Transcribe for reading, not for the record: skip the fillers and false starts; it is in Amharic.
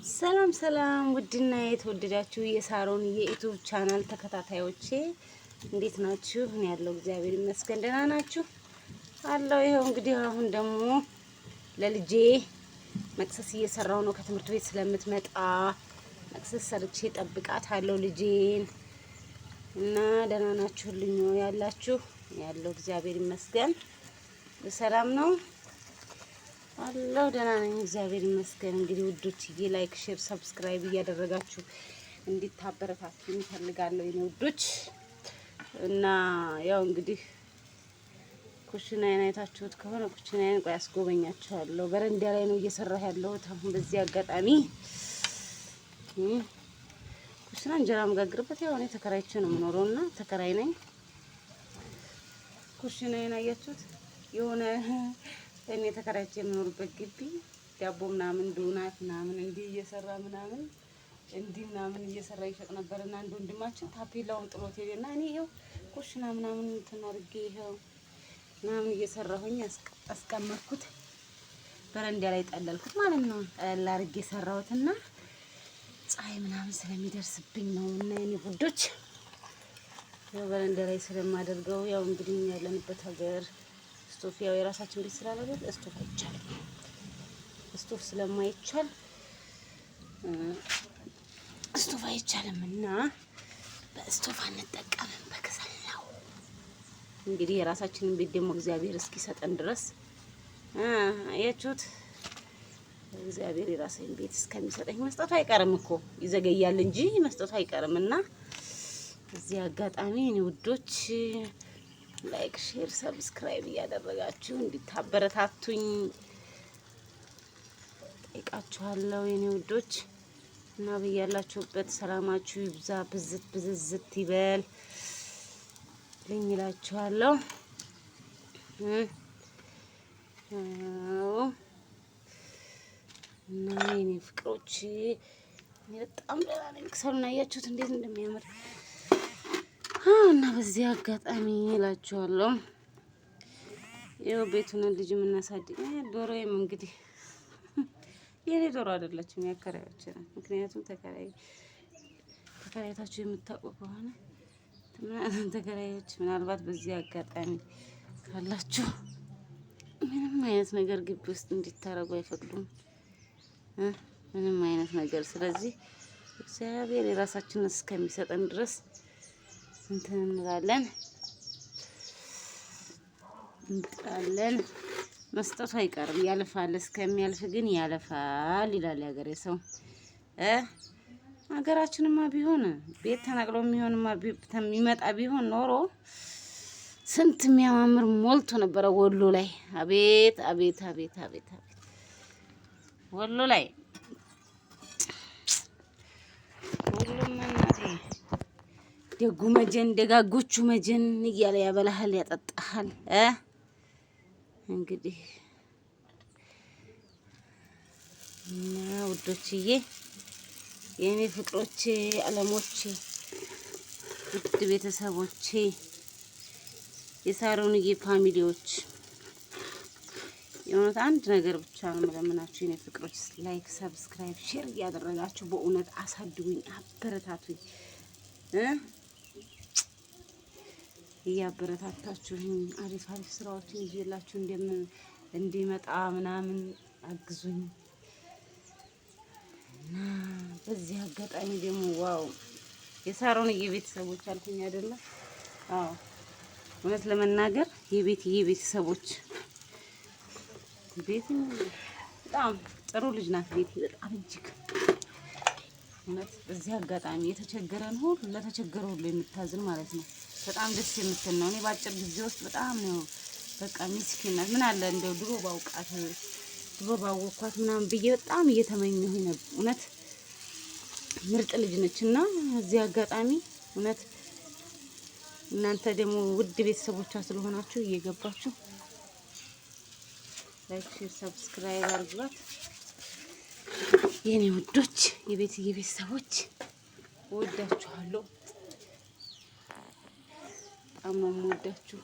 ሰላም ሰላም፣ ውድና የተወደዳችሁ የሳሮን የ YouTube channel ተከታታዮቼ እንዴት ናችሁ? እኔ ያለው እግዚአብሔር ይመስገን ደህና ናችሁ አለው። ይኸው እንግዲህ አሁን ደግሞ ለልጄ መክሰስ እየሰራው ነው። ከትምህርት ቤት ስለምትመጣ መክሰስ ሰርቼ ጠብቃታለሁ ልጄን እና ደህና ናችሁልኝ ያላችሁ? ያለው እግዚአብሔር ይመስገን ሰላም ነው አለሁ። ደህና ነኝ እግዚአብሔር ይመስገን። እንግዲህ ውዶችዬ like፣ share፣ subscribe እያደረጋችሁ እንድታበረታቱኝ እፈልጋለሁ የኔ ውዶች። እና ያው እንግዲህ ኩሽናዬን አይታችሁት ከሆነ ኩሽናዬን ቆይ አስጎበኛችኋለሁ። በረንዳ ላይ ነው እየሰራሁ ያለሁት አሁን በዚህ አጋጣሚ። ኩሽና እንጀራ መጋግርበት ያው እኔ ተከራይቼ ነው የምኖረው እና ተከራይ ነኝ። ኩሽናዬን አያችሁት? የሆነ እኔ ተከራይቼ የምኖርበት ግቢ ዳቦ ምናምን ዶናት ምናምን እንዲህ እየሰራ ምናምን እንዲህ ምናምን እየሰራ ይሸጥ ነበር። እና አንድ ወንድማችን ታፔላውን ጥሎት ሄደና እኔ ይኸው ኩሽና ምናምን እንትን አድርጌ ይኸው ምናምን እየሰራሁኝ አስቀመጥኩት። በረንዳ ላይ ጠለልኩት ማለት ነው። ጠለል አድርጌ ሰራሁትና ፀሐይ ምናምን ስለሚደርስብኝ ነው። እና የኔ ውዶች ያው በረንዳ ላይ ስለማደርገው ያው እንግዲህ ያለንበት ሀገር ስቶፍ ያው የራሳችን ቤት ስላለ ስቶፍ አይቻልም። ስቶፍ ስለማይቻል ስቶፍ አይቻልም እና በስቶፍ አንጠቀምም፣ በከሰል ነው። እንግዲህ የራሳችንን ቤት ደግሞ እግዚአብሔር እስኪሰጠን ድረስ አያችሁት። እግዚአብሔር የራሴን ቤት እስከሚሰጠኝ መስጠቱ አይቀርም እኮ፣ ይዘገያል እንጂ መስጠቱ አይቀርም። እና እዚህ አጋጣሚ እኔ ውዶች like፣ share፣ subscribe እያደረጋችሁ እንድታበረታቱኝ ጠይቃችኋለሁ የኔ ውዶች። እና በያላችሁበት ሰላማችሁ ይብዛ፣ ብዝት ብዝዝት ይበል ልኝ እላችኋለሁ። እና የኔ ፍቅሮች በጣም ደህና ነኝ። ክሰሉን አያችሁት እንዴት እንደሚያምር? እና በዚህ አጋጣሚ እላችኋለሁ ይኸው ቤቱን ልጅ የምናሳድግ ዶሮዬም እንግዲህ የኔ ዶሮ አይደለችም፣ ያከራዮች ናት። ምክንያቱም ተከራይታችሁ የምታውቁ ከሆነ ተከራዮች ምናልባት በዚህ አጋጣሚ ካላችሁ ምንም አይነት ነገር ግቢ ውስጥ እንዲታረጉ አይፈቅዱም፣ ምንም አይነት ነገር። ስለዚህ እግዚአብሔር የራሳችንን እስከሚሰጠን ድረስ እንትን እንላለን፣ እንጥራለን። መስጠቱ አይቀርም፣ ያልፋል። እስከሚያልፍ ግን ያለፋል ይላል ያገሬ ሰው። ሀገራችንማ ቢሆን ቤት ተነቅሎ የሚሆንማ የሚመጣ ቢሆን ኖሮ ስንት የሚያማምር ሞልቶ ነበረ ወሎ ላይ። አቤት አቤት አቤት አቤት አቤት ወሎ ላይ ሁሉም እናቴ ደጉ መጀን ደጋጎቹ መጀን እያለ ያበላሃል፣ ያጠጣሃል። እንግዲህ እና ውዶችዬ፣ የእኔ ፍቅሮቼ፣ አለሞቼ፣ ውድ ቤተሰቦቼ፣ የሳሮንዬ family ዎች የእውነት አንድ ነገር ብቻ ነው የምለምናችሁ የኔ ፍቅሮች፣ like፣ subscribe፣ share እያደረጋችሁ በእውነት አሳድጉኝ፣ አበረታቱኝ። እያበረታታችሁኝ አሪፍ አሪፍ ስራዎችን ይዤላችሁ እንዲመጣ ምናምን አግዙኝ። እና በዚህ አጋጣሚ ደግሞ wow የሳሮንዬ ቤተሰቦች አልኩኝ አይደለ? አዎ እውነት ለመናገር የቤትዬ ቤተሰቦች፣ ቤት በጣም ጥሩ ልጅ ናት። ቤቴ በጣም እጅግ እውነት በዚህ አጋጣሚ የተቸገረን ሁሉ ለተቸገረ ሁሉ የምታዝን ማለት ነው። በጣም ደስ የምትል ነው። እኔ በአጭር ጊዜ ውስጥ በጣም ነው በቃ ሚስኪን ናት። ምን አለ እንደው ድሮ ባውቃት፣ ድሮ ባወኳት ምናምን ብዬ በጣም እየተመኘሁኝ ነበር። እውነት ምርጥ ልጅ ነች። እና እዚህ አጋጣሚ እውነት እናንተ ደግሞ ውድ ቤተሰቦቿ ስለሆናችሁ እየገባችሁ like፣ share፣ subscribe አድርጉላት የኔ ውዶች፣ የቤት የቤተሰቦች እወዳችኋለሁ። በጣም ነው የምወዳችሁ።